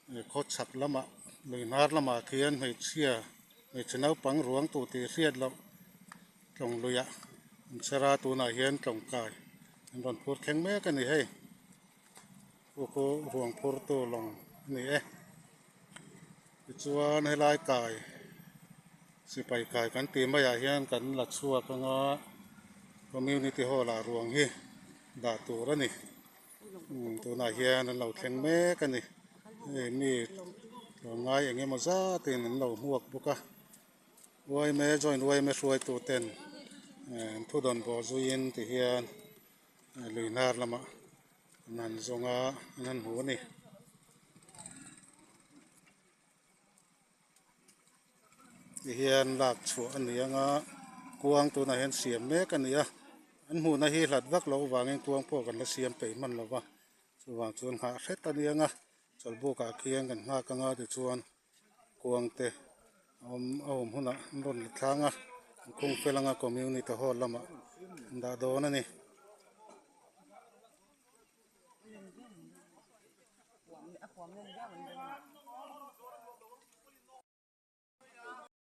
Khaw chhak lamah lui hnar lamah khian hmeichhia hmeichhe naupang ruang tur tih hriat loh tlawng luiah an chher a tunah hian tlawng kai an rawn phur thleng mek a ni hei chu chu ruang phur tu lawng a ni e tichuan helai kai sipai kai kan tih maiah hian kan la chhuak anga community hall ah ruang hi dah tur a ni. Tunah hian an lo thleng mek a ni hei mi tlawmngai eng emaw zat in an lo hmuak bawk a yma joint yma hruaitu ten an thu dawn bawh zuiin ti hian lui hnar lamah an han zawng a an han hmu a ni. Ti hian lak chhuah a ni anga kuang tunah hian siam mek a ni a an hmuhna hi hlat vak loh avangin kuang pawh kan la siam peih hman lo va chuvang chuan nghah hret a ni anga chawlhbuk ah khian kan nghak anga tichuan kuang te a awm a awm hunah an rawn la tlang a an khung fel anga community hall lamah an dah dawn a ni.